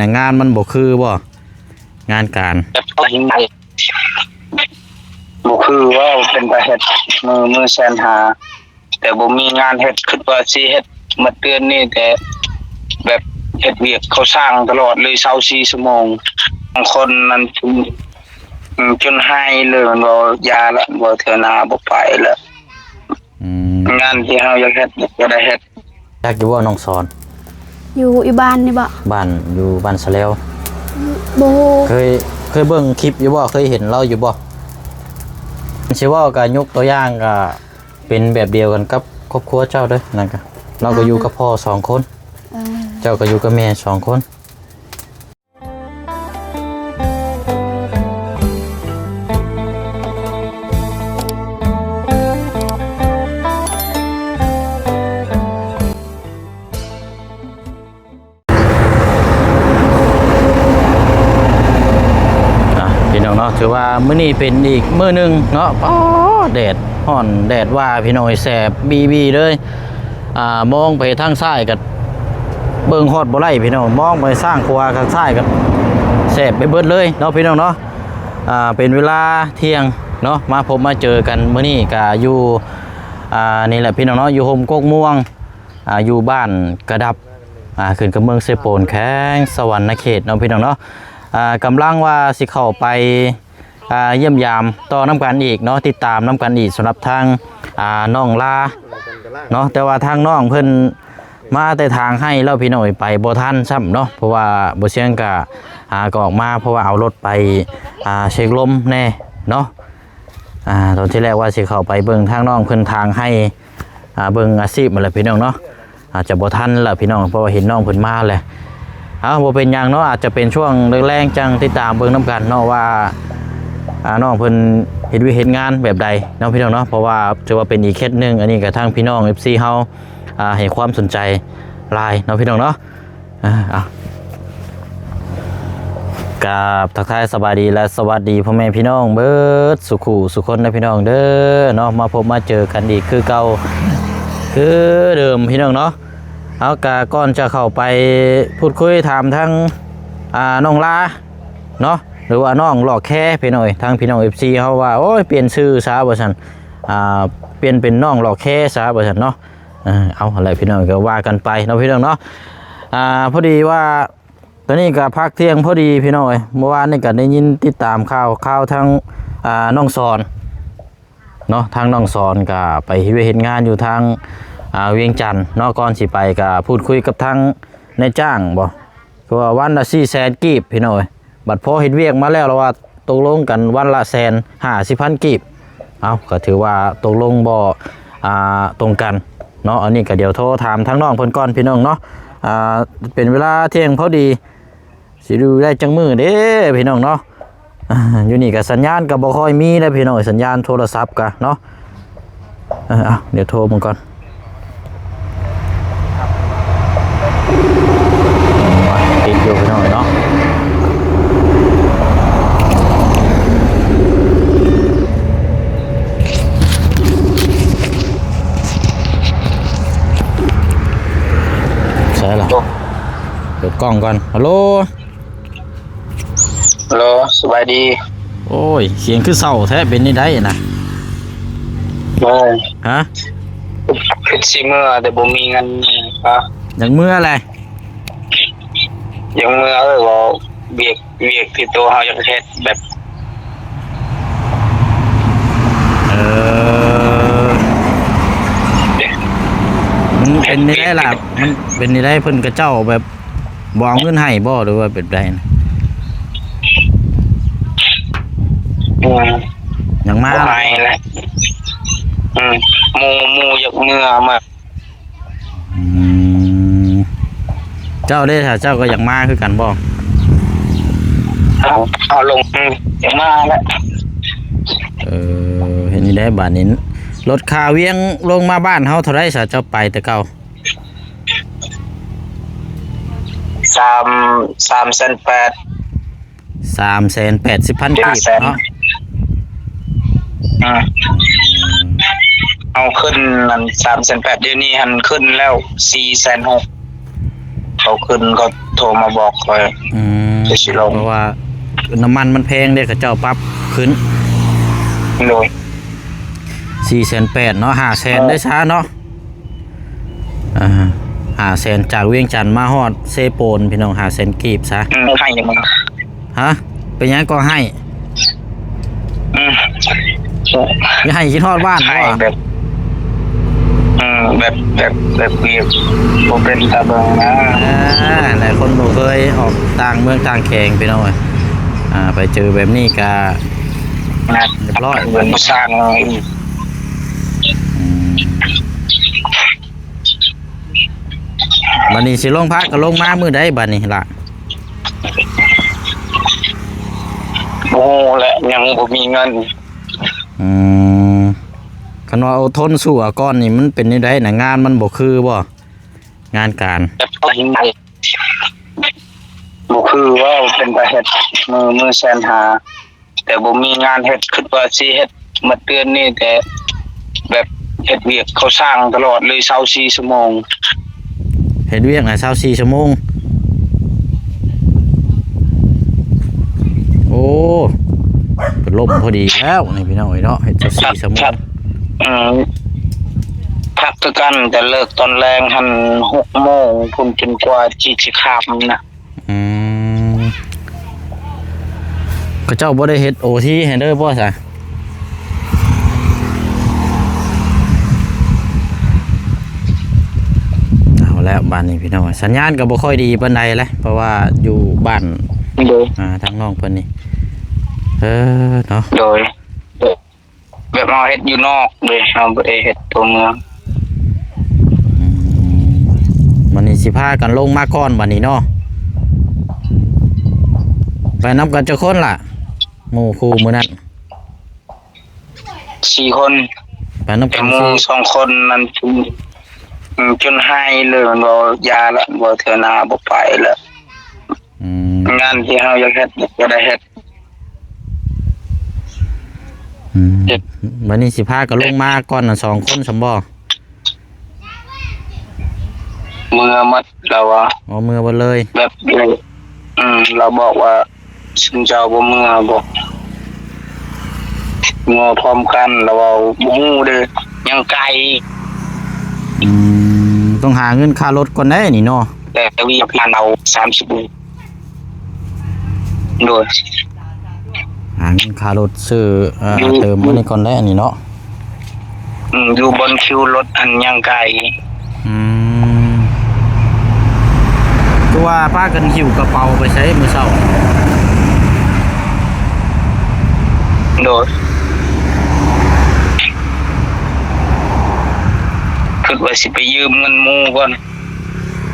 ນະ ງານມັນບໍ່ຄືບໍ່? ງານການ ແບບເອົາໃຫ້ ບໍ່ຄືວ່າເປັນຕາເຮັດ ມື້ ມື້ແສນຫ້າ ແຕ່ບໍ່ມີງານເຮັດ ຄິດວ່າຊິເຮັດໝົດເດືອນນີ້ ແຕ່ແບບເຮັດວຽກເຂົາສ້າງຕະຫຼອດເລີຍ ຊາວສີ່ຊົ່ວໂມງ ບາງຄົນນັ້ນ ອືມ ຈົນໄຫ້ເລີຍ ມັນເວົ້າຢ່າລະ ເວົ້າເທື່ອໜ້າບໍ່ໄປລະ. ອືມ ງານທີ່ເຮົາຢາກເຮັດ ບໍ່ໄດ້ເຮັດ. ຈັກຢູ່ບໍ່ ນ້ອງສອນ? ຢູ່ ຢູ່ບ້ານນີ້ບໍ? ບ້ານ ຢູ່ບ້ານສະແລວ. ບໍ່ ເຄີຍ ເຄີຍເບິ່ງຄລິບຢູ່ບໍ່? ເຄີຍເຫັນລາວຢູ່ບໍ່? ຊິເວົ້າກະຍົກຕົວຢ່າງກະເປັນແບບດຽວກັນກັບຄອບຄົວເຈົ້າເດີ້ ນັ້ນກະ ລາວກະຢູ່ກັບພໍ່ສອງຄົນ ເອີ ເຈົ້າກະຢູ່ກັບແມ່ສອງຄົນ. ອ່ະ ພີ່ນ້ອງເນາະ ຖືວ່າມື້ນີ້ເປັນອີກມື້ໜຶ່ງເນາະ ປາດ ແດດຮ້ອນແດດວ່າ ພີ່ນ້ອງເອີຍ ແສບບີບີເລີຍ. ອ່າ ມອງໄປທາງຊ້າຍກໍເບິ່ງຮອດບໍ່ໄດ້ພີ່ນ້ອງ ມອງໄປທາງຂວາທາງຊ້າຍກໍແສບໄປເບິດເລີຍເນາະພີ່ນ້ອງເນາະ. ອ່າ ເປັນເວລາທ່ຽງເນາະ ມາພົບມາເຈີກັນມື້ນີ້ກໍຢູ່ ອ່າ ນີ້ແຫຼະພີ່ນ້ອງເນາະ ຢູ່ຮົ່ມກົກມ່ວງ ອ່າ ຢູ່ບ້ານກະດັບ ອ່າ ຂຶ້ນກັບເມືອງເຊໂປນ ແຂວງສະຫວັນນະເຂດເນາະພີ່ນ້ອງເນາະ. ອ່າ ກຳລັງວ່າຊິເຂົ້າໄປ ອ່າ ຢ້ຽມຢາມຕໍ່ນຳກັນອີກເນາະ ຕິດຕາມນຳກັນອີກ ສຳລັບທາງ ອ່າ ນ້ອງລາເນາະ ແຕ່ວ່າທາງນ້ອງເພິ່ນມາແຕ່ທາງໄຮ່ແລ້ວພີ່ນ້ອງເອີຍ ໄປບໍ່ທັນຊ້ຳເນາະ ເພາະວ່າບໍ່ຊຽງກະ ອ່າ ກໍອອກມາ ເພາະວ່າເອົາລົດໄປ ອ່າ ເຊັກລົມແດ່ເນາະ. ອ່າ ຕອນທີແລກວ່າຊິເຂົ້າໄປເບິ່ງທາງນ້ອງເພິ່ນທາງໄຮ່ ອ່າ ເບິ່ງອາຊີບຫັ້ນແຫຼະພີ່ນ້ອງເນາະ ອາດຈະບໍ່ທັນລະພີ່ນ້ອງ ເພາະວ່າເຫັນນ້ອງເພິ່ນມາແຫຼະ. ເອົາ ບໍ່ເປັນຫຍັງເນາະ ອາດຈະເປັນຊ່ວງແລງໆ ຈັ່ງຕິດຕາມເບິ່ງນຳກັນເນາະວ່າ ອ່າ ນ້ອງເພິ່ນເຮັດວຽກເຮັດງານແບບໃດເນາະພີ່ນ້ອງເນາະ ເພາະວ່າຖືວ່າເປັນອີກເຂດໜຶ່ງ ອັນນີ້ກໍທາງພີ່ນ້ອງເອັຟຊີເຮົາ ອ່າ ໃຫ້ຄວາມສົນໃຈຫຼາຍເນາະພີ່ນ້ອງເນາະ. ອ່າ ເອົາ ກາບທັກທາຍສະບາຍດີ ແລະ ສະຫວັດດີພໍ່ແມ່ພີ່ນ້ອງເບິດສູ່ຄູ່ສູ່ຄົນເດີພີ່ນ້ອງເດີເນາະ ມາພົບມາເຈີກັນອີກຄືເກົ່າຄືເດີມພີ່ນ້ອງເນາະ. ເອົາ ກະກ່ອນຈະເຂົ້າໄປພູດຄຸຍຖາມທາງ ອ່າ ນ້ອງລາເນາະ ຫຼືວ່ານ້ອງຫຼອກແຄພີ່ນ້ອງເອີຍ ທາງພີ່ນ້ອງເອັຟຊີເຮົາວ່າ ໂອ້ຍ ປ່ຽນຊື່ຊະວ່າຊັ້ນ ອ່າ ປ່ຽນເປັນນ້ອງຫຼອກແຄຊະວ່າຊັ້ນເນາະ. ເອີ ເອົາ ຫັ້ນແຫຼະພີ່ນ້ອງ ກໍວ່າກັນໄປເນາະພີ່ນ້ອງເນາະ. ອ່າ ພໍດີວ່າຕອນນີ້ກໍພັກທ່ຽງພໍດີພີ່ນ້ອງເອີຍ ເມື່ອວານນີ້ກໍໄດ້ຍິນຕິດຕາມຂ່າວ ຂ່າວທາງ ອ່າ ນ້ອງສອນເນາະ ທາງນ້ອງສອນກໍໄປເຮັດວຽກເຮັດງານຢູ່ທາງ ອ່າ ວຽງຈັນເນາະ ກ່ອນຊິໄປກໍພູດຄຸຍກັບທາງນາຍຈ້າງບໍ ຄືວ່າວັນລະສີ່ແສນກີບພີ່ນ້ອງເອີຍ. ບັດພໍເຮັດວຽກມາແລ້ວ ລະວ່າຕົກລົງກັນວັນລະແສນຫ້າສິບພັນກີບ. ເອົ້າ ກໍຖືວ່າຕົກລົງບໍ່ ອ່າ ຕົງກັນເນາະ. ອັນນີ້ກໍດຽວໂທຖາມທາງນ້ອງເພິ່ນກ່ອນພີ່ນ້ອງເນາະ. ອ່າ ເປັນເວລາທ່ຽງພໍດີ ຊິຢູ່ໄດ້ຈັກມື້ເດ້ພີ່ນ້ອງເນາະ. ອ່າ ຢູ່ນີ້ກໍສັນຍານກໍບໍ່ຄ່ອຍມີເດ້ພີ່ນ້ອງ ສັນຍານໂທລະສັບກໍເນາະ. ເອີ ເອົາ ດຽວໂທເບິ່ງກ່ອນ ຕິດຢູ່ພີ່ນ້ອງເນາະ. ໃສ່ລະ ເປີດກ້ອງກ່ອນ. ຮັລໂຫຼ ຮັລໂຫຼ ສະບາຍດີ. ໂອ້ຍ ສຽງຄືເສົ້າແທ້ ເປັນແນວໃດນະ? ໂອ້ຍ ຮະ? ຄິດຊິເມືອ ແຕ່ບໍ່ມີເງິນ. ຮະ? ຢາກເມືອແຫຼະ ຢາກເມືອ. ເອີ ເວົ້າວຽກ ວຽກທີ່ໂຕເຮົາຢາກເຮັດແບບ ເອີ ມັນເປັນແນວໃດລະ? ມັນເປັນແນວໃດ? ເພິ່ນ ເຂົາເຈົ້າແບບ ບໍ່ເອົາເງິນໃຫ້ບໍ່ ຫຼືວ່າແບບໃດນະ? ອືມ ຍັງມາ ບໍ່ໃຫ້ແຫຼະ. ອືມ ໝູ່ ໝູ່ຢາກເມືອມາ. ອືມ ເຈົ້າເດ້ ຖ້າເຈົ້າກໍຢາກມາຄືກັນບໍ່? ເອົາ ເອົາລົງ ອືມ ຢາກມາແຫຼະ. ເອີ ເຮັດນີ້ໄດ້ບາດນີ້ ລົດຂ້າວຽງລົງມາບ້ານເຮົາເທົ່າໃດຊະ? ເຈົ້າໄປແຕ່ເກົ່າ ສາມ ສາມແສນແປດ ສາມແສນແປດສິບພັນກີບເນາະ. ອືມ ເອົາຂຶ້ນນັ້ນ ສາມແສນແປດ ດຽວນີ້ຫັ້ນຂຶ້ນແລ້ວ ສີ່ແສນຫົກ. ເຂົາຂຶ້ນ ເຂົາໂຕ ໂທມາບອກຂ້ອຍ. ອືມ ເພິ່ນຊິລົງ ເພາະວ່ານ້ຳມັນມັນແພງເດ້ ເຂົາເຈົ້າປັບຂຶ້ນ. ໂດຍ ສີ່ແສນແປດເນາະ ຫ້າແສນ ເອີ ໄດ້ຊະເນາະ. ອ່າ ຫ້າແສນ ຈາກວຽງຈັນມາຮອດເຊໂປນ ພີ່ນ້ອງ ຫ້າແສນກີບຊະ. ອືມ ໃຫ້ ຮະ? ເປັນຫຍັງກໍໃຫ້? ອືມ ຢາກໃຫ້ຄິດຮອດບ້ານບໍ່? ໃຫ້ແບບ ອືມ ແບບ ແບບ ແບບວຽກບໍ່ເປັນຕາເບິ່ງນະ. ເອີ ຫຼາຍຄົນບໍ່ເຄີຍອອກຕ່າງເມືອງຕ່າງແຂວງ ພີ່ນ້ອງເອີຍ. ອ່າ ໄປເຈີແບບນີ້ກະ ນະ ຮຽບຮ້ອຍ ເຮືອນບໍ່ສ້າງອີກ. ອືມ ບັດນີ້ຊິລົງພັກກໍລົງມາມື້ໃດບັດນີ້ລະ? ບໍ່ຮູ້ແຫຼະ ຍັງບໍ່ມີເງິນ. ອືມ ຄັນວ່າອົດທົນສູ້ເອົາກ່ອນນີ້ ມັນເປັນແນວໃດນະ? ງານມັນບໍ່ຄືບໍ່? ງານການ ແບບ ບໍ່ຄືວ່າເປັນຕາເຮັດ ມື້ ມື້ແສນຫ້າ ແຕ່ບໍ່ມີງານເຮັດ. ຄິດວ່າຊິເຮັດໝົດເດືອນນີ້ ແຕ່ແບບເຮັດວຽກເຂົາສ້າງຕະຫຼອດເລີຍ ຊາວສີ່ຊົ່ວໂມງ. ເຮັດວຽກນະ ຊາວສີ່ຊົ່ວໂມງ. ໂອ້ ເປັນລົມພໍດີແລ້ວນີ້ ພີ່ນ້ອງເອີຍເນາະ ເຮັດຊາວສີ່ຊົ່ວໂມງ. ອືມ ພັກຄືກັນ ແຕ່ເລີກຕອນແລງຫັ້ນຫົກໂມງພຸ້ນ ຈົນກວ່າຈິດຊິຄ່ຳນະ. ອືມ ເຂົາເຈົ້າບໍ່ໄດ້ເຮັດໂອທີໃຫ້ເດີບໍ່ຊະ? ເອົາແລ້ວບາດນີ້ພີ່ນ້ອງ ສັນຍານກໍບໍ່ຄ່ອຍດີປານໃດແຫຼະ ເພາະວ່າຢູ່ບ້ານ ໂດຍ ອ່າ ທາງນ້ອງເພິ່ນນີ້ ເອີ ເນາະ ໂດຍ ແບບເຮົາເຮັດຢູ່ນອກເດ້ ເຮົາບໍ່ໄດ້ເຮັດຕົວເມືອງ. ອືມ ບັດນີ້ຊິພາກັນລົງມາກ່ອນບັດນີ້ເນາະ. ໄປນຳກັນຈັກຄົນລະ ໝູ່ຄູ່ມື້ນັ້ນ? ສີ່ຄົນ. ໄປນຳກັນ ແຕ່ໝູ່ສີ່ ສອງຄົນນັ້ນ ອືມ ຈົນໄຫ້ເລີຍ ມັນເວົ້າຢ່າລະ ເວົ້າເທື່ອໜ້າບໍ່ໄປລະ. ອືມ ງານທີ່ເຮົາຢາກເຮັດ ບໍ່ໄດ້ເຮັດ. ອືມ ເຮັດ ບັດນີ້ຊິພາກັນລົງມາກ່ອນນະ ສອງຄົນຊັ້ນບໍ່? ເມືອໝົດລາວວ່າ. ອໍ ເມືອໝົດເລີຍ ແບບ ອືມ ລາວບອກວ່າ ຊຸມເຈົ້າບໍ່ເມືອບໍ? ເມືອພ້ອມກັນ ລາວເວົ້າ ບໍ່ຮູ້ເດີ ຍັງໄກ. ອືມ ຕ້ອງຫາເງິນຄ່າລົດກ່ອນເດ້ນີ້ເນາະ. ແຕ່ວຽກງານເອົາສາມສິບ ໂດຍ ຫາເງິນຄ່າລົດຊື້ ເອີ ຢູ່ ເຕີມອັນນີ້ກ່ອນແຫຼະອັນນີ້ເນາະ. ອືມ ຢູ່ບ່ອນຄິວລົດອັນຍັງໄກ. ອືມ ຄືວ່າພາກັນຫິ້ວກະເປົາໄປໃສມື້ເຊົ້າ? ໂດຍ ຄິດວ່າຊິໄປຢືມເງິນໝູ່ກ່ອນ.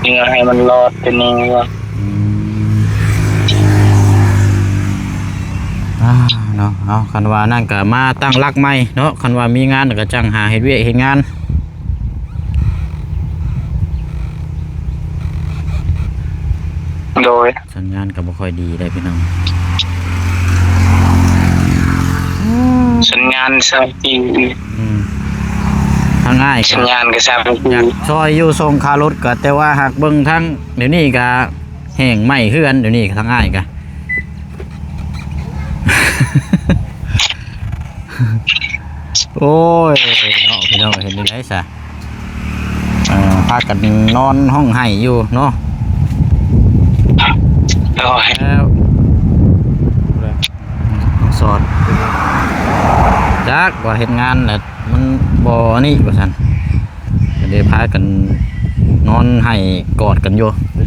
ເມື່ອໃຫ້ມັນລອດເປັນແນວວ່າ. ອືມ ອ່າ ເນາະ ເອົາ ຄັນວ່ານັ້ນກໍມາຕັ້ງຫຼັກໃໝ່ເນາະ ຄັນວ່າມີງານກໍຈັ່ງຫາເຮັດວຽກເຮັດງານ. ໂດຍ ສັນຍານກໍບໍ່ຄ່ອຍດີເດ້ພີ່ນ້ອງ ສັນຍານສາມຈີ ອືມ ທາງອ້າຍກໍ ສັນຍານກໍສາມຈີ ຢາກຊ່ອຍຢູ່ສົ່ງຄ່າລົດກໍ ແຕ່ວ່າຫາກເບິ່ງທາງດຽວນີ້ກໍແຫ້ງໄໝ້ເຮືອນ ດຽວນີ້ທາງອ້າຍກໍ ໂອ້ຍ ເນາະ ພີ່ນ້ອງ ເຮັດແນວໃດຊະ? ເອີ ພາກັນນອນຮ້ອງໄຫ້ຢູ່ເນາະ. ໂອ້ຍ ແລ້ວ ນ້ອງສອດ ຈັກວ່າເຮັດງານແລ້ວມັນບໍ່ອັນນີ້ວ່າຊັ້ນ ກໍເລີຍພາກັນນອນໄຫ້ກອດກັນຢູ່. ໄປ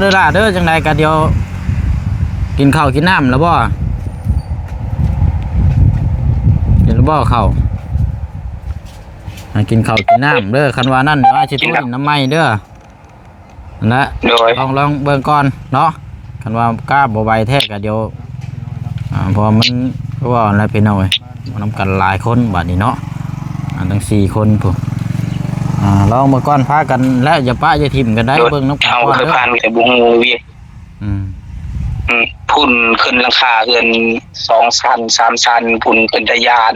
ເດີຫຼ້າເດີ ຈັ່ງໃດກໍດຽວ ກິນເຂົ້າກິນນ້ຳແລ້ວບໍ່? ກິນແລ້ວບໍ່ເຂົ້າ? ຫາກິນເຂົ້າກິນນ້ຳເດີ ຄັນວ່ານັ້ນດຽວອ້າຍຊິໂທລິນນຳໃໝ່ເດີ. ຫັ້ນແຫຼະ ໂດຍ ລອງ ລອງເບິ່ງກ່ອນເນາະ ຄັນວ່າກ້າບໍ່ໄຫວແທ້ກໍດຽວ ອ່າ ເພາະວ່າມັນ ຄືວ່າຫັ້ນແຫຼະພີ່ນ້ອງເອີຍ ມານຳກັນຫຼາຍຄົນບາດນີ້ເນາະ ອ່າ ທັງສີ່ຄົນພຸ້ນ ອ່າ ລອງເບິ່ງກ່ອນ ພາກັນແຫຼະ ຢ່າປະຢ່າຖິ້ມກັນໄດ໋ ໂດຍ ເບິ່ງນຳກັນກ່ອນເດີ ເຮົາເຄີຍຜ່ານແຕ່ບໍ່ຮູ້ວຽກ ອືມ ອືມ ໂພ ພຸ້ນຂຶ້ນຫຼັງຄາເຮືອນສອງຊັ້ນສາມຊັ້ນ ພຸ້ນເປັນຕາຢ້ານ.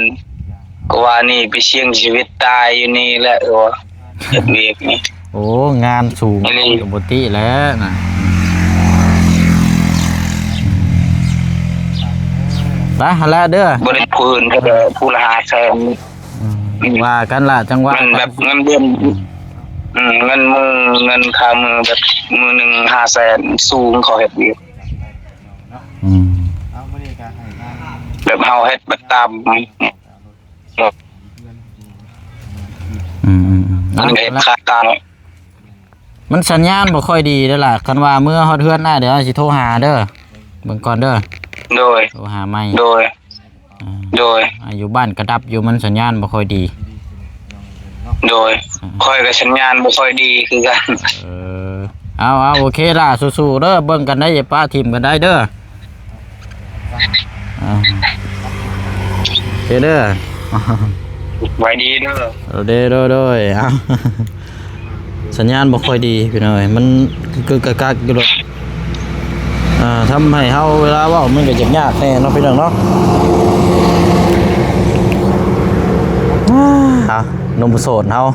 ກະວ່ານີ້ໄປສ່ຽງຊີວິດຕາຍຢູ່ນີ້ແຫຼະ ເອີ ເຮັດວຽກນີ້. ໂອ້ ງານສູງ ອີ່ຫຼີ ກະບໍ່ຕິແລ້ວນະ. ໄປຫັ້ນແຫຼະເດີ ບໍ່ໄດ້ ຜູ້ອື່ນເຂົາກະຜູ້ລະຫ້າແສນ. ອືມ ວ່າກັນລະ ຈັ່ງວ່າ ມັນແບບເງິນເດືອນ ອືມ ອືມ ເງິນມື້ ເງິນຄ່າມື້ແບບມື້ໜຶ່ງຫ້າແສນ ສູງ ເຂົາເຮັດວຽກ. ອືມ ແບບເຮົາເຮັດແບບຕາມ ອືມໆໆ ມັນເຮັດຄ່າຕາມ. ມັນສັນຍານບໍ່ຄ່ອຍດີເດີລະ ຄັນວ່າເມືອຮອດເຮືອນອ້າຍ ດຽວອ້າຍຊິໂທຫາເດີ ເບິ່ງກ່ອນເດີ. ໂດຍ ໂທຫາໃໝ່. ໂດຍ ອາ ໂດຍ ອາ ຢູ່ບ້ານກະດັບຢູ່ ມັນສັນຍານບໍ່ຄ່ອຍດີ. ໂດຍ ອາ ຂ້ອຍກະສັນຍານບໍ່ຄ່ອຍດີຄືກັນ. ເອີ ເອົາໆ ໂອເຄລະ ສູ້ໆເດີ ເບິ່ງກັນໄດ້ ຢ່າປະຖິ້ມກັນໄດ້ເດີ. ອ່າ ໂອເຄເດີ ສະບາຍດີເດີ. ໂດຍ ໂດຍ ໂດຍ ເອົາ ສັນຍານບໍ່ຄ່ອຍດີພີ່ນ້ອງເອີຍ ມັນກຶກໆກັກໆຢູ່ໂລດ. ອ່າ ທຳໃຫ້ເຮົາເວລາເວົ້າມັນກະຢາກຍາກແດ່ເນາະພີ່ນ້ອງເນາະ. ອ່າ ເອົາ ໜຸ່ມໂສດເຮົາ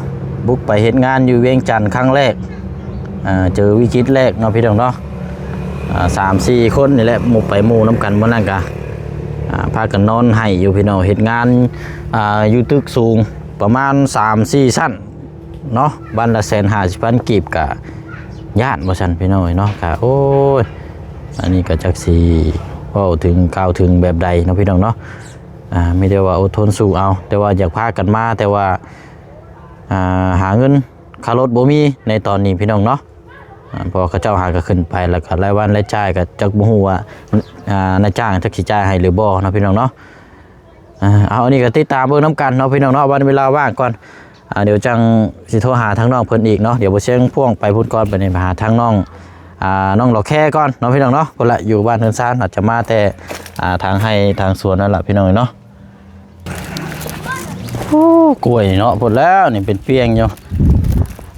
ບຸກໄປເຮັດງານຢູ່ວຽງຈັນຄັ້ງແລກ. ອ່າ ເຈີວິກິດແລກເນາະພີ່ນ້ອງເນາະ. ອ່າ ສາມສີ່ຄົນນີ້ແຫຼະ ໝູ່ໄປໝູ່ນຳກັນ ມື້ນັ້ນກະ ອ່າ ພາກັນນອນໄຫ້ຢູ່ພີ່ນ້ອງ ເຮັດງານ ອ່າ ຢູ່ຕຶກສູງປະມານສາມສີ່ຊັ້ນເນາະ ວັນລະແສນຫ້າສິບພັນກີບ ກະຢ້ານວ່າຊັ້ນພີ່ນ້ອງເນາະ. ກະ ໂອ້ຍ ອັນນີ້ກະຈັກຊິເວົ້າເຖິງກ່າວເຖິງແບບໃດເນາະພີ່ນ້ອງເນາະ. ອ່າ ມີແຕ່ວ່າອົດທົນສູ້ເອົາ ແຕ່ວ່າຢາກພາກັນມາ ແຕ່ວ່າ ອ່າ ຫາເງິນ ຄ່າລົດບໍ່ມີໃນຕອນນີ້ພີ່ນ້ອງເນາະ. ອາ ເພາະວ່າເຂົາເຈົ້າຫາກະຂຶ້ນໄປ ແລ້ວກະລາຍວັນລາຍຈ່າຍກະຈັກບໍ່ຮູ້ວ່າ ອາ ນາຍຈ້າງຈັກຊິຈ່າຍໃຫ້ຫຼືບໍ່ເນາະພີ່ນ້ອງເນາະ. ອາ ເອົາ ອັນນີ້ກະຕິດຕາມເບິ່ງນຳກັນເນາະພີ່ນ້ອງເນາະ ວັນເວລາວ່າງກ່ອນ. ອາ ດຽວຈັ່ງຊິໂທຫາທາງນ້ອງເພິ່ນອີກເນາະ ດຽວບໍ່ຊຽງພວງໄປພຸ້ນກ່ອນ ໄປນີ້ ໄປຫາທາງນ້ອງ ອາ ນ້ອງຫຼໍ່ແຄກ່ອນເນາະພີ່ນ້ອງເນາະ. ພຸ້ນລະ ຢູ່ບ້ານເຮືອນຊານ ອາດຈະມາແຕ່ ອາ ທາງໄຮ່ທາງສວນນັ້ນລະພີ່ນ້ອງເອີຍເນາະ. ໂອ້ ກ້ວຍເນາະ ພຸ້ນແລ້ວນີ້ເປັນປ່ຽງຢູ່.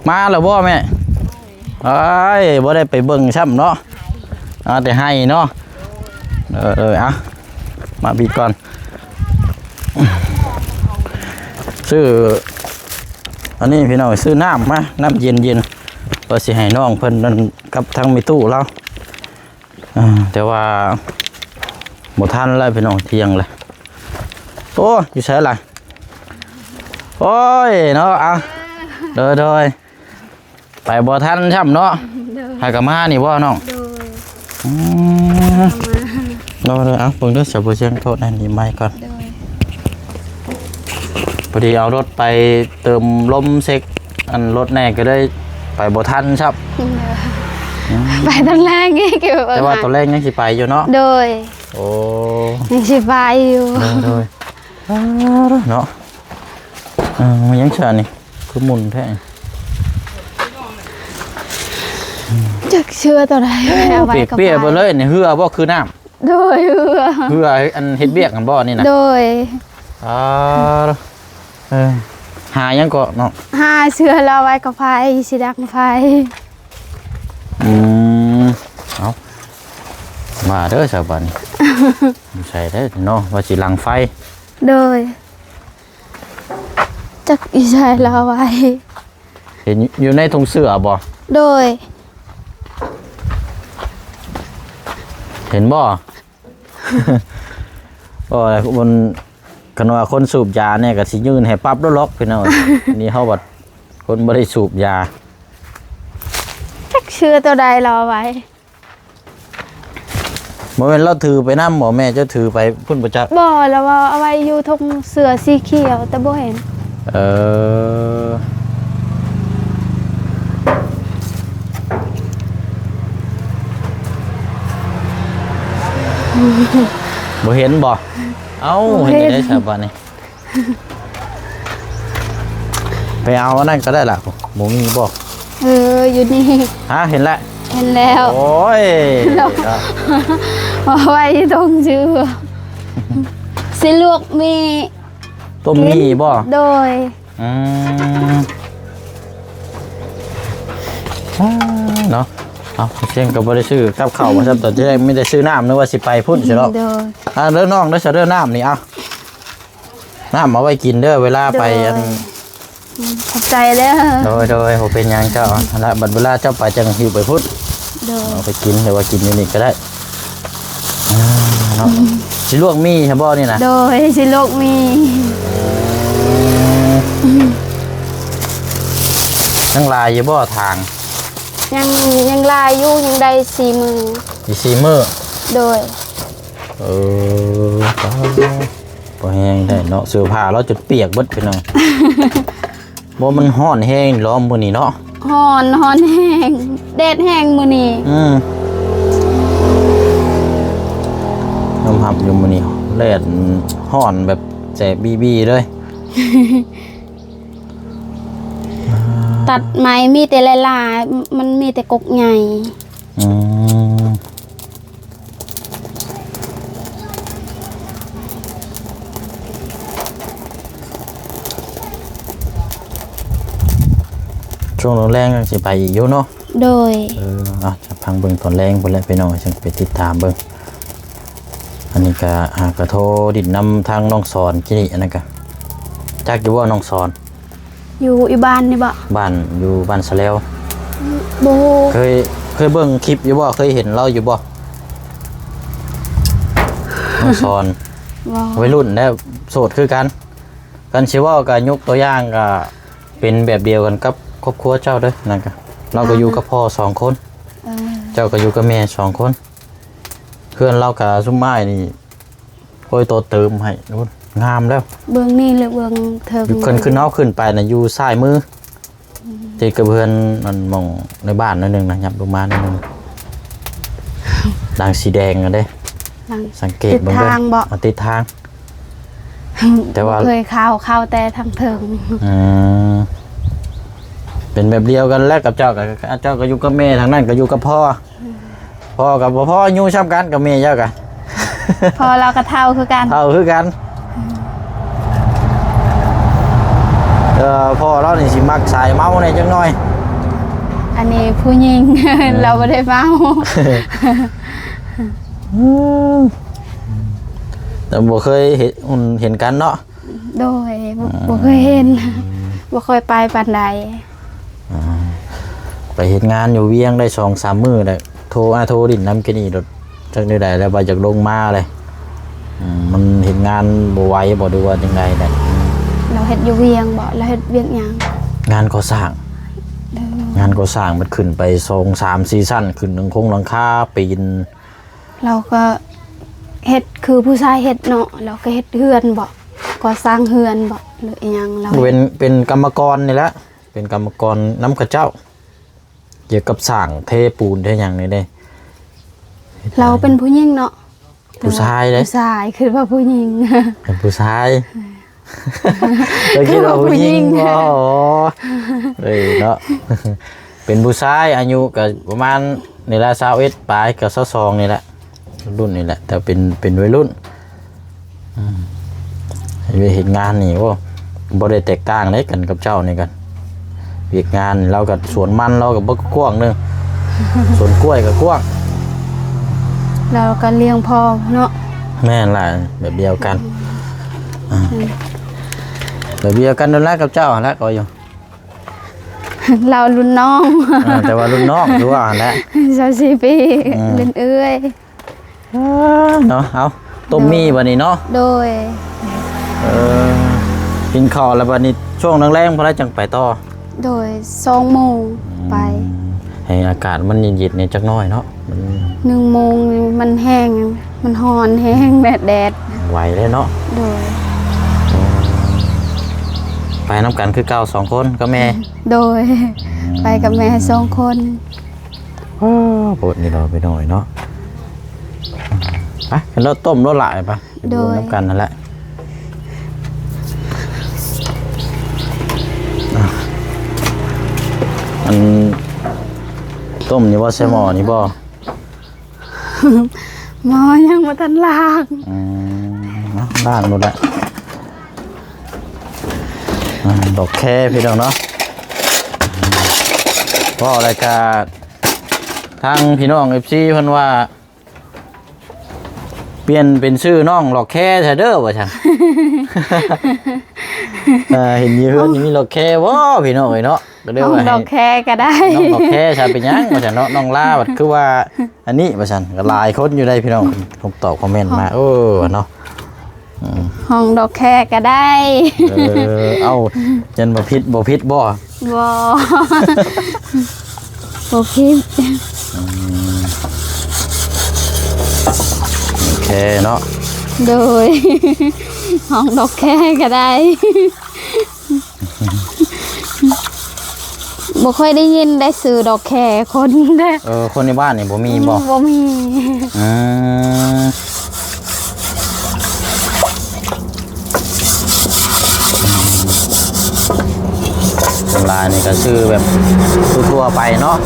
ມາແລ້ວບໍ່ແມ່? ເອີຍ ບໍ່ໄດ້ໄປເບິ່ງຊ້ຳເນາະ ມາແຕ່ໄຮ່ເນາະ. ເອີ ເອີ ເອົາ ມາພີ້ກ່ອນ ຊື້ອັນນີ້ພີ່ນ້ອງ ຊື້ນ້ຳມາ ນ້ຳເຢັນໆ ວ່າຊິໃຫ້ນ້ອງເພິ່ນນັ້ນກັບທາງແມ່ຕູ້ລາວ. ອ່າ ແຕ່ວ່າບໍ່ທັນແລ້ວພີ່ນ້ອງ ທ່ຽງແລ້ວ. ໂອ້ ຢູ່ໃສລະ? ໂອ້ຍເນາະ ເອົາ ໂດຍໆ ໄປບໍ່ທັນຊ້ຳເນາະ. ໂດຍ ໃຜກະມານີ້ບໍ່ນ້ອງ? ໂດຍ ອືມ ເອົາມາ ໂດຍໆ ເອົາ ເບິ່ງເດີ ສາວຜູ້ຊຽງ ໂທດ ອັນນີ້ໄມກ່ອນ. ໂດຍ ພໍດີເອົາລົດໄປເຕີມລົມເຊັກອັນລົດແດ່ ກະເລີຍໄປບໍ່ທັນຊ້ຳ. ໂດຍ ອືມ ໄປຕອນແລງອີກ ແຕ່ວ່າຕອນແລງຍັງຊິໄປຢູ່ເນາະ. ໂດຍ ໂອ້ ຍັງຊິໄປຢູ່. ໂດຍໆ ເອີ ເນາະ ເອີ ມັນຍັງຊານີ້ ຄືໝຸ່ນແທ້ ຈັກເຊື່ອໂຕໃດ. ໂອ້ ເອົາໄວ້ ປຽກເປຍເບິດເລີຍນີ້ ເຮືອບໍ່ຄືນ້ຳ? ໂດຍ ເຮືອ ເຮືອອັນເຮັດວຽກຫັ້ນບໍ່ນີ້ນະ? ໂດຍ ອ່າ ເອີ ຫາຫຍັງເກາະນ້ອງ? ຫາເຊື້ອລາວໄວ້ກັບໄຟ ຊິດັງໄຟ. ອືມ ເອົາ ມາເດີຊາວບ້ານນີ້ ຢູ່ໃສເດີເນາະ ວ່າຊິດັງໄຟ. ໂດຍ ຈັກຢູ່ໃສລາວໄວ້. ເຫັນຢູ່ໃນຖົງເສື້ອບໍ່? ໂດຍ ເຫັນບໍ່? ໂອ້ຍ ມັນ ຄັນວ່າຄົນສູບຢາແດ່ກະຊິຍື່ນໃຫ້ປັບໂລດລອກພີ່ນ້ອງ. ນີ້ເຮົາບັດຄົນບໍ່ໄດ້ສູບຢາ. ຈັກເຊື່ອໂຕໃດລາວເອົາໄວ້. ບໍ່ແມ່ນລາວຖືໄປນຳບໍ່ແມ່? ເຈົ້າຖືໄປພຸ້ນບໍ່ຈັກ? ບໍ່ ລາວວ່າເອົາໄວ້ຢູ່ຖົງເສື້ອສີຂຽວ ແຕ່ບໍ່ເຫັນ. ເອີ ບໍ່ເຫັນບໍ່? ເອົ້າ ບໍ່ເຫັນ ເຮັດຈັ່ງໃດຊະບາດນີ້? ໄປເອົາອັນນັ້ນກະໄດ້ລະ ບໍ່ມີບໍ່? ເອີ ຢູ່ນີ້ ຮະ ເຫັນແລ້ວ ເຫັນແລ້ວ. ໂອ້ຍ ເອົາໄວ້ຕົງຊື່ ຊິລວກໝີ່ ຕົ້ມໝີ່ບໍ່? ໂດຍ ອືມ ເນາະ. ເອົາ ສຽງກໍບໍ່ໄດ້ຊື້ກັບເຂົ້າວ່າຊັ້ນ ຕອນທີ່ແລກມີແຕ່ຊື້ນ້ຳ ນຶກວ່າຊິໄປພຸ້ນຊິເນາະ. ໂດຍ ອ່າ ເດີນ້ອງເດີ ຊະເດີ ນ້ຳນີ້ ເອົາ ນ້ຳເອົາໄວ້ກິນເດີ ເວລາໄປ ໂດຍ ອັນ ອືມ ຂອບໃຈເດີ. ໂດຍ ໂດຍ ບໍ່ເປັນຫຍັງເຈົ້າ ຫັ້ນລະ ບັດເວລາເຈົ້າໄປຈັ່ງຫິ້ວໄປພຸ້ນ. ໂດຍ ເອົາໄປກິນ ຫຼືວ່າກິນຢູ່ນີ້ກໍໄດ້. ອ່າ ເນາະ ຊິລວກໝີ່ໃຫ້ບໍ່ນີ້ນະ? ໂດຍ ຊິລວກໝີ່. ອືມ ຍັງຫຼາຍຢູ່ບໍ່ຖາງ? ຍັງ ຍັງຫຼາຍຢູ່ ຍັງໄດ້ສີ່ມື້. ອີກສີ່ມື້? ໂດຍ. ເອີ ພໍແຮງໄດ້ເນາະ ເສື້ອຜ້າລາວຈົນປຽກເບິດພີ່ນ້ອງ. ບໍ່ ມັນຮ້ອນແຮງຫຼໍມື້ນີ້ເນາະ? ຮ້ອນ ຮ້ອນແຮງ ແດດແຮງມື້ນີ້. ອືມ ຍອມຮັບຢູ່ມື້ນີ້ ແດດຮ້ອນແບບແສບບີໆເລີຍ. ຕັດໄມ້ມີແຕ່ຫຼາຍໆ ມັນມີແຕ່ກົກໃຫຍ່. ອືມ ຊ່ວງແລງໆ ຍັງຊິໄປອີກຢູ່ເນາະ? ໂດຍ. ເອີ ອ່ະ ຈະຟັງເບິ່ງຕອນແລງພຸ້ນແຫຼະພີ່ນ້ອງ ຈັ່ງໄປຕິດຕາມເບິ່ງ. ອັນນີ້ກະ ຫາກະໂທດິນນຳທາງນ້ອງສອນກີ້ນີ້ ອັນນັ້ນກະ ຈັກຢູ່ບໍ່ນ້ອງສອນ? ຢູ່ ຢູ່ບ້ານນີ້ບໍ? ບ້ານ ຢູ່ບ້ານສະແລວ. ບໍ່ຮູ້. ເຄີຍ ເຄີຍເບິ່ງຄລິບຢູ່ບໍ່? ເຄີຍເຫັນລາວຢູ່ບໍ່? ນ້ອງສອນ. ບໍ່. ໄວລຸ້ນແລ້ວ ໂສດຄືກັນ. ຄັນຊິເວົ້າກະຍົກຕົວຢ່າງກະເປັນແບບດຽວກັນກັບຄອບຄົວເຈົ້າເດີ ນັ້ນກະ ລາວກະຢູ່ກັບພໍ່ສອງຄົນ. ເອີ ເຈົ້າກະຢູ່ກັບແມ່ສອງຄົນ. ເຮືອນລາວກະຊຸມອ້າຍນີ້ ໂອ້ຍ ໂຕເຕີມໃຫ້ ງາມແລ້ວ. ເບື້ອງນີ້ ຫຼື ເບື້ອງເທິງ? ຄັນຂຶ້ນ ເຮົາຂຶ້ນໄປນະ ຢູ່ຊ້າຍມື. ອືມ ຕິດກັບເຮືອນ ອັນ ໝ່ອງໃນບ້ານໜ້ອຍໜຶ່ງນະ ຫຍັບລົງມາໜ້ອຍໜຶ່ງ ຫຼັງສີແດງຫັ້ນເດ້. ຫຼັງ ສັງເກດເບິ່ງເດີ ຕິດທາງບໍ? ອ່າ ຕິດທາງ. ແຕ່ວ່າບໍ່ເຄີຍເຂົ້າ ເຂົ້າແຕ່ທາງເທິງ. ອືມ ເປັນແບບດຽວກັນແຫຼະກັບເຈົ້າ ກະ ເຈົ້າກະຢູ່ກັບແມ່ ທາງນັ້ນກະຢູ່ກັບພໍ່. ອືມ ພໍ່ກະບໍ່ພໍອາຍຸສ່ຳກັນກັບແມ່ເຈົ້າກະ. ພໍ່ລາວກະເຖົ້າຄືກັນ. ເຖົ້າຄືກັນ. ອືມ ເອີ ພໍ່ລາວນີ້ຊິມັກສາຍເມົາແດ່ຈັກໜ້ອຍ. ອັນນີ້ຜູ້ຍິງ ອືມ ລາວບໍ່ໄດ້ເມົາ. ອືມ ແຕ່ບໍ່ເຄີຍເຫັນ ເຫັນກັນເນາະ? ໂດຍ ບໍ່ ອືມ ບໍ່ເຄີຍເຫັນ ບໍ່ຄ່ອຍໄປປານໃດ. ອ່າ ໄປເຮັດງານຢູ່ວຽງໄດ້ສອງສາມມື້ແລ້ວ ໂທ ອາ ໂທດິນນຳກີ້ນີ້ໂດດ ຈັກແນວໃດແລ້ວ ວ່າຢາກລົງມາເລີຍ. ອືມ ມັນເຮັດງານບໍ່ໄຫວບໍ ຫຼືວ່າຈັ່ງໃດແຫຼະ? ລາວເຮັດຢູ່ວຽງບໍ? ລາວເຮັດວຽກຫຍັງ? ງານກໍ່ສ້າງ. ເອີ ງານກໍ່ສ້າງ ມັນຂຶ້ນໄປສອງສາມສີ່ຊັ້ນ ຂຶ້ນຫຼັງຄົງຫຼັງຄາ ປີນ. ລາວກະເຮັດຄືຜູ້ຊາຍເຮັດເນາະ ລາວກະເຮັດເຮືອນບໍ? ກໍ່ສ້າງເຮືອນບໍ ຫຼືອີ່ຫຍັງລາວ? ເປັນ ເປັນກຳມະກອນນີ້ແຫຼະ ເປັນກຳມະກອນນຳເຂົາເຈົ້າ ກ່ຽວກັບສ້າງເທປູນເທຫຍັງນີ້ເດ້. ລາວເປັນຜູ້ຍິງເນາະ? ຜູ້ຊາຍເດ້. ຜູ້ຊາຍ ຄິດວ່າຜູ້ຍິງ. ເປັນຜູ້ຊາຍ. ເອີ ຄິດວ່າຜູ້ຍິງ. ອໍ ເອີຍເນາະ ເປັນຜູ້ຊາຍ ອາຍຸກະປະມານນີ້ລະ ຊາວເອັດປາຍ ກັບຊາວສອງນີ້ແຫຼະ ລຸ້ນນີ້ແຫຼະ ແຕ່ເປັນ ເປັນໄວລຸ້ນ. ອືມ ເຮັດວຽກເຮັດງານນີ້ ໂອ້ ບໍ່ໄດ້ແຕກຕ່າງໃດກັນກັບເຈົ້ານີ້ກັນ ວຽກງານ ລາວກະສວນມັນ ລາວກະບໍ່ກວ້າງເດີ ສວນກ້ວຍກະກວ້າງ. ລາວກະລ້ຽງພໍ່ເນາະ. ແມ່ນລະ ແບບດຽວກັນ. ອືມ ອືມ ແບບດຽວກັນນັ້ນລະກັບເຈົ້າຫັ້ນລະ ກໍຢູ່ ລາວລຸ້ນນ້ອງ. ເອີ ແຕ່ວ່າລຸ້ນນ້ອງຄືວ່າຫັ້ນແຫຼະ ຊາວສີ່ປີ. ອືມ ເປັນເອື້ອຍ. ເອີ ເນາະ ເອົາ ຕົ້ມໝີ່ບັດນີ້ເນາະ. ໂດຍ. ເອີ ກິນເຂົ້າແລ້ວບັດນີ້ ຊ່ວງແລງໆ ພໍລະຈັ່ງໄປຕໍ່? ໂດຍ ສອງໂມງ ອືມ ໄປ. ໃຫ້ອາກາດມັນເຢັນໆ ແດ່ຈັກໜ້ອຍເນາະ ມັນ ໜຶ່ງໂມງນີ້ມັນແຮງ ມັນຮ້ອນແຮງ ແດດ ແດດ ໄຫວເລີຍເນາະ. ໂດຍ. ໂອ້ ໄປນຳກັນຄືເກົ່າສອງຄົນກັບແມ່? ໂດຍ. ອືມ ໄປກັບແມ່ສອງຄົນ. ໂອ້ ໂພດນີ້ເນາະ ໄປໜ້ອຍເນາະ. ໄປ ເຮົາຕົ້ມໂລດຫຼາຍໄປ. ໂດຍ. ນຳກັນຫັ້ນແຫຼະ. ອ່ະ ອັນ ຕົ້ມນີ້ບໍ່ ໃສ່ໝໍ້ນີ້ບໍ່? ໝໍ້ຍັງບໍ່ທັນລ້າງ. ອືມ ລ້າງໂລດແຫຼະ. ອ່າ ດອກແຄພີ່ນ້ອງເນາະ ເວົ້າແລ້ວກະ ທາງພີ່ນ້ອງເອັຟຊີເພິ່ນວ່າ ປ່ຽນເປັນຊື່ນ້ອງດອກແຄຊະເດີ ວ່າຊັ້ນ. ເອີ ເຫັນຢູ່ເຮືອນນີ້ມີດອກແຄບໍ່ ພີ່ນ້ອງເອີຍເນາະ ກໍເລີຍວ່າໃຫ້ ດອກແຄກໍໄດ້ ນ້ອງດອກແຄຊະ ເປັນຫຍັງ ວ່າຊັ້ນເນາະ. ນ້ອງລາບັດຄືວ່າອັນນີ້ ວ່າຊັ້ນ. ກໍຫຼາຍຄົນຢູ່ໄດ໋ພີ່ນ້ອງ ຄົນຕອບຄອມເມັນມາ ເອີ ເນາະ. ອືມ ຫ້ອງດອກແຄກໍໄດ້. ເອີ ເອົ້າ ຍັນບໍ່ຜິດ ບໍ່ຜິດບໍ່? ບໍ່ ບໍ່ຜິດ. ອືມ ໂອເຄເນາະ. ໂດຍ ຫ້ອງດອກແຄກໍໄດ້. ບໍ່ຄ່ອຍໄດ້ຍິນໄດ້ຊື່ດອກແຄຄົນເດ້. ເອີ ຄົນໃນບ້ານນີ້ບໍ່ມີບໍ່? ອືມ ບໍ່ມີ. ອືມ ສ່ວນຫຼາຍນີ້ກໍຊື່ແບບທົ່ວໆໄປເນາະ.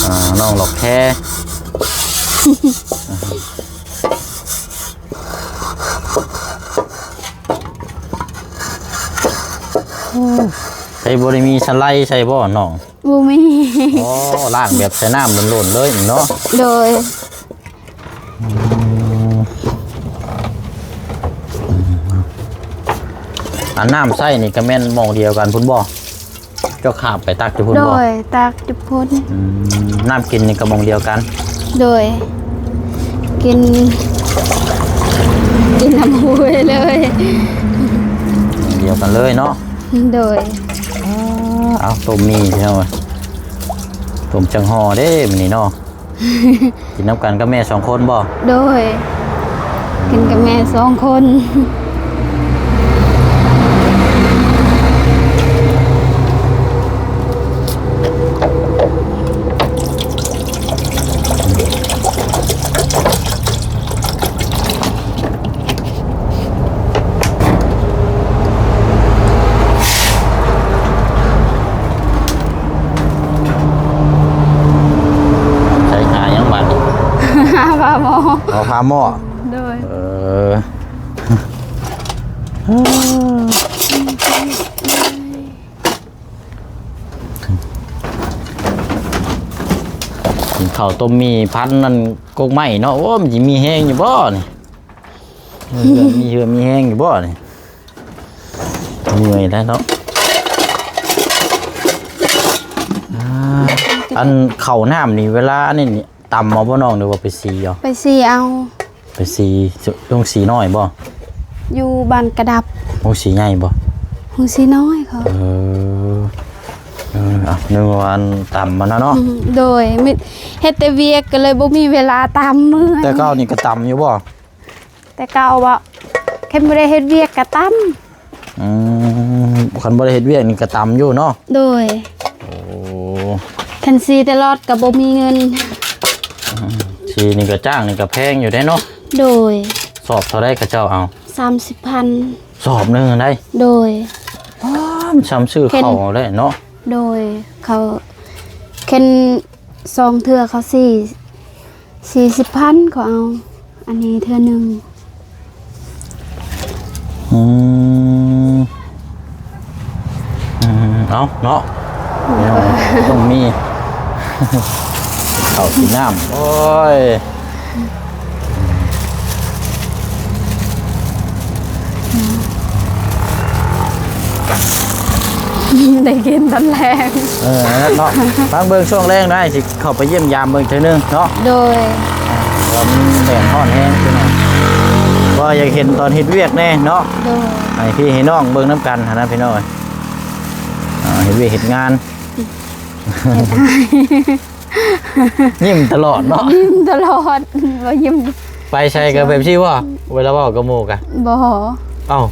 ອ່າ ນ້ອງດອກແຄ. ໃສ່ ບໍ່ໄດ້ມີສະໄລໃສ່ບໍ່ນ້ອງ? ບໍ່ມີ. ອໍ ລ້າງແບບໃສ່ນ້ຳໂດນໆເລີຍເນາະ. ໂດຍ. ອືມ ອັນນ້ຳໃຊ້ນີ້ກໍແມ່ນໝ່ອງດຽວກັນພຸ້ນບໍ່? ເຈົ້າຂາບໄປຕັກຢູ່ພຸ້ນບໍ່? ໂດຍ ຕັກຢູ່ພຸ້ນ. ອືມ ນ້ຳກິນນີ້ກໍໝ່ອງດຽວກັນ? ໂດຍ ກິນ ກິນນ້ຳຫ້ວຍເລີຍ. ດຽວກັນເລີຍເນາະ. ໂດຍ. ເອົາ ຕົ້ມໝີ່ພີ່ນ້ອງເອີຍ ຕົ້ມຈັກຫໍ່ເດ້ມື້ນີ້ເນາະ. ກິນນຳກັນກັບແມ່ສອງຄົນບໍ່? ໂດຍ ກິນກັບແມ່ສອງຄົນ. ໃສ່ຫາຫຍັງບາດນີ້? ຫາຝາໝໍ້. ເອົາຝາໝໍ້. ໂດຍ. ເອີ ກິນເຂົ້າຕົ້ມໝີ່ພັນນັ້ນກົກໄມ້ເນາະ. ໂອ້ ມັນຊິມີແຮງຢູ່ບໍ່ນີ້? ມີເຫື່ອມີແຮງຢູ່ບໍ່ນີ້? ເມື່ອຍແລ້ວເນາະ. ອ່າ ອັນເຂົ້ານ້ຳນີ້ ເວລາອັນນີ້ນີ້ ຕຳເອົາບໍ່ນ້ອງ ຫຼືວ່າໄປສີເອົາ? ໄປສີເອົາ. ໄປສີ ໂຮງສີນ້ອຍບໍ່? ຢູ່ບ້ານກະດັບ. ໂຮງສີໃຫຍ່ບໍ່? ໂຮງສີນ້ອຍເຂົາ. ເອີ ເອີ ເອົາ ນຶກວ່າອັນຕຳມັນນະເນາະ. ອືມ ໂດຍ ມີ ເຮັດແຕ່ວຽກກໍເລີຍບໍ່ມີເວລາຕຳ. ເມື່ອຍ. ແຕ່ເກົ່ານີ້ກໍຕຳຢູ່ບໍ່? ແຕ່ເກົ່າບໍ່ ຄັນບໍ່ໄດ້ເຮັດວຽກກໍຕຳ. ອືມ ຄັນບໍ່ໄດ້ເຮັດວຽກນີ້ກໍຕຳຢູ່ເນາະ. ໂດຍ. ໂອ້ ຄັນສີຕະຫຼອດກໍບໍ່ມີເງິນ. ອືມ ສີນີ້ກໍຈ້າງນີ້ກໍແພງຢູ່ເດ້ເນາະ. ໂດຍ. ສອບເທົ່າໃດເຂົາເຈົ້າເອົາ? ສາມສິບພັນ ສອບໜຶ່ງຫັ້ນໃດ໋. ໂດຍ. ອ້າ ມັນຊ່ຳຊື້ເຂົ້າເອົາໄດ້ເນາະ. ໂດຍ ເຂົ້າ ຄັນ ສອງເທື່ອເຂົາສີ່ ສີ່ສິບພັນເຂົາເອົາ ອັນນີ້ເທື່ອໜຶ່ງ. ອືມ ອືມ ເອົາເນາະ ແນວຕ້ອງມີ ເຂົ້າກິນນ້ຳ. ໂອ້ຍ ໄດ້ກິນຕອນແລງ. ເອີ ນັ້ນເນາະ ຟັງເບິ່ງຊ່ວງແລງໄດ້ ຊິເຂົ້າໄປຢ້ຽມຢາມເບິ່ງເທື່ອໜຶ່ງເນາະ. ໂດຍ. ວ່າມັນແດດຮ້ອນແຮງພີ່ນ້ອງ ວ່າຢາກເຫັນຕອນເຮັດວຽກແດ່ເນາະ. ໂດຍ. ໃຫ້ພີ່ໃຫ້ນ້ອງເບິ່ງນຳກັນຫັ້ນນະ ພີ່ນ້ອງເອີຍ ອ່າ ເຮັດວຽກເຮັດງານ. ເຮັດ ຍິ້ມຕະຫຼອດເນາະ. ຍິ້ມຕະຫຼອດ ບໍ່ຍິ້ມ ໄປໃສກໍແບບຊີ້ບໍ່? ເວລາເວົ້າກັບໝູ່ກະ ບໍ່. ເອົ້າ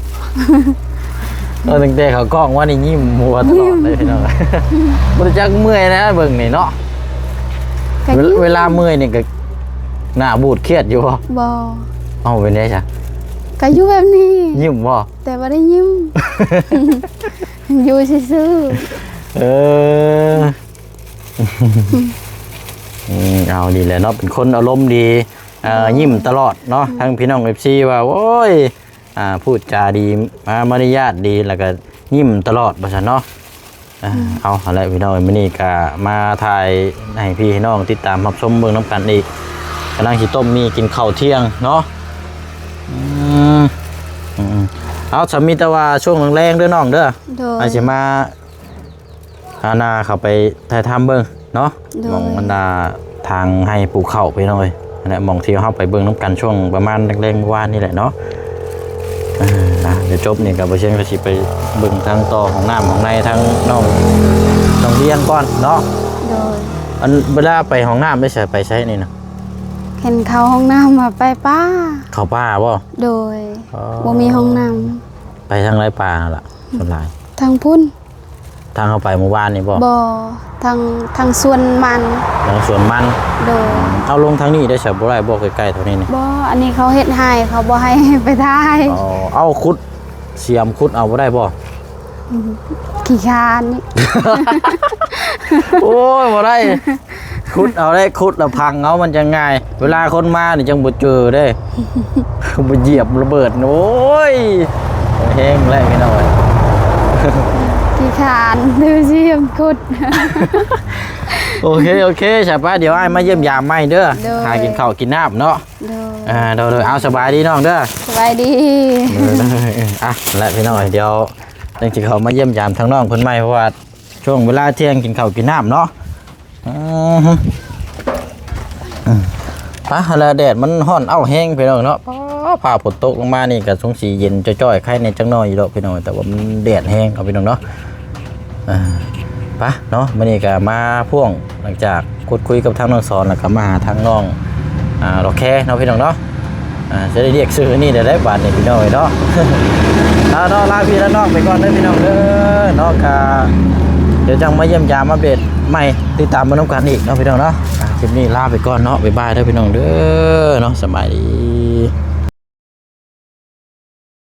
ເອີ ຕັ້ງແຕ່ເຂົ້າກ້ອງມານີ້ຍິ້ມຫົວຕະຫຼອດເລີຍພີ່ນ້ອງ. ບໍ່ຮູ້ຈັກເມື່ອຍນະ ເບິ່ງນີ້ເນາະ. ເວລາເມື່ອຍນີ້ກໍໜ້າບູດຄຽດຢູ່ບໍ່? ບໍ່. ເອົ້າ ເປັນໄດຊະ? ກໍຢູ່ແບບນີ້. ຍິ້ມບໍ່? ແຕ່ບໍ່ໄດ້ຍິ້ມ ຢູ່ຊື່ໆ. ເອີ ອືມ ເອົາ ດີແຫຼະເນາະ ເປັນຄົນອາລົມດີ ເອີ ຍິ້ມຕະຫຼອດເນາະ. ອືມ ທັງພີ່ນ້ອງເອັຟຊີວ່າ ໂອ້ຍ ອ່າ ພູດຈາດີ ມາ ມາລະຍາດດີ ແລ້ວກໍຍິ້ມຕະຫຼອດວ່າຊັ້ນເນາະ. ອ່າ ເອົາຫັ້ນແຫຼະພີ່ນ້ອງ ມື້ນີ້ກະມາຖ່າຍໃຫ້ພີ່ໃຫ້ນ້ອງຕິດຕາມຮັບຊົມເບິ່ງນຳກັນອີກ. ກຳລັງຊິຕົ້ມໝີ່ກິນເຂົ້າທ່ຽງເນາະ. ອືມ ອືມ ເອົາ ສະມີແຕ່ວ່າຊ່ວງແລງໆເດີນ້ອງເດີ. ໂດຍ ອາດຊິມາ ຫາໜ້າເຂົ້າໄປຖ່າຍທຳເບິ່ງເນາະ. ໂດຍ ໝ່ອງບັນດາທາງໄຮ່ປູກເຂົ້າ ພີ່ນ້ອງເອີຍ. ຫັ້ນແຫຼະ ໝ່ອງທີ່ເຮົາໄປເບິ່ງນຳກັນຊ່ວງປະມານແລງໆມື້ວານນີ້ແຫຼະເນາະ. ອ່າ ດຽວຈົບນີ້ກໍບໍ່ຊຽງກໍຊິໄປເບິ່ງທາງຕໍ່ຫ້ອງນ້ຳຫ້ອງໃນທາງນ້ອງ ນ້ອງວຽງກ່ອນເນາະ. ໂດຍ ອັນເວລາໄປຫ້ອງນ້ຳໄດ້ໃສ ໄປໃສນີ້ນະ? ເຫັນເຂົ້າຫ້ອງນ້ຳວ່າໄປປ່າ. ເຂົ້າປ່າບໍ່? ໂດຍ ອໍ ບໍ່ມີຫ້ອງນ້ຳ. ໄປທາງໃດປ່າລະ ສ່ວນຫຼາຍ? ທາງພຸ້ນ. ທາງເຮົາໄປມື້ວານນີ້ບໍ່? ບໍ່ ທາງ ທາງສວນມັນ. ທາງສວນມັນ. ໂດຍ ເອົາ ລົງທາງນີ້ໄດ້ຊະ ບໍ່ໄດ້ບໍ່ ໃກ້ໆເທົ່ານີ້ນີ້? ບໍ່ ອັນນີ້ເຂົາເຮັດໃຫ້ ເຂົາບໍ່ໃຫ້ໄປຖ່າຍ. ອໍ ເອົາ ຂຸດ ສຽມຂຸດເອົາບໍ່ໄດ້ບໍ່? ອືມ ຂີ້ຄ້ານນີ້. ໂອ້ຍ ບໍ່ໄດ້ ຂຸດເອົາໄດ້ ຂຸດແລ້ວພັງເອົາ ມັນຈັ່ງງ່າຍ. ເວລາຄົນມານີ້ຈັ່ງບໍ່ເຈີເດ້ ບໍ່ຢຽບລະເບີດ. ໂອ້ຍ ແຮງແລ້ວພີ່ນ້ອງເອີຍ ຂີ້ຄ້ານ ຖືສຽມຂຸດ. ໂອເຄ ໂອເຄ ສະປາ ດຽວອ້າຍມາຢ້ຽມຢາມໃໝ່ເດີ. ໂດຍ ຫາກິນເຂົ້າກິນນ້ຳເນາະ. ໂດຍ ອ່າ ໂດຍໆ ເອົາ ສະບາຍດີນ້ອງເດີ. ສະບາຍດີ. ເອີ ອ່ະ ແລະ ພີ່ນ້ອງເອີຍ ດຽວຈັ່ງຊິເຂົ້າມາຢ້ຽມຢາມທາງນ້ອງເພິ່ນໃໝ່ ເພາະວ່າ ຊ່ວງເວລາທ່ຽງກິນເຂົ້າກິນນ້ຳເນາະ. ອືມ ອືມ ໄປຫັ້ນລະ ແດດມັນຮ້ອນເອົ້າແຮງພີ່ນ້ອງເນາະ. ຟ້າຝົນຕົກລົງມານີ້ກໍສົງຊິເຢັນຈ້ອຍໆ ໄຄແດ່ຈັກໜ້ອຍຢູ່ດອກພີ່ນ້ອງ ແຕ່ວ່າມັນແດດແຮງເນາະພີ່ນ້ອງເນາະ. ອ່າ ໄປເນາະ ມື້ນີ້ກໍມາພ່ວງ ຫຼັງຈາກ ຄຸດຄຸຍກັບທາງນ້ອງສອນ ແລ້ວກໍມາຫາທາງນ້ອງ ອ່າ ດອກແຄເນາະພີ່ນ້ອງເນາະ. ອ່າ ຈະໄດ້ຮຽກຊື່ນີ້ໄດ້ບາດນີ້ພີ່ນ້ອງເອີຍເນາະ. ເອົາເນາະ ລາພີ່ລານ້ອງໄປກ່ອນເດີພີ່ນ້ອງເດີເນາະ. ກະດຽວຈັ່ງມາຢ້ຽມຢາມອັບເດດໃໝ່ ຕິດຕາມເບິ່ງນຳກັນອີກເນາະພີ່ນ້ອງເນາະ. ອ່າ ຄລິບນີ້ລາໄປກ່ອນເນາະ ບາຍບາຍເດີພີ່ນ້ອງເດີເນາະ ສະບາຍດີ.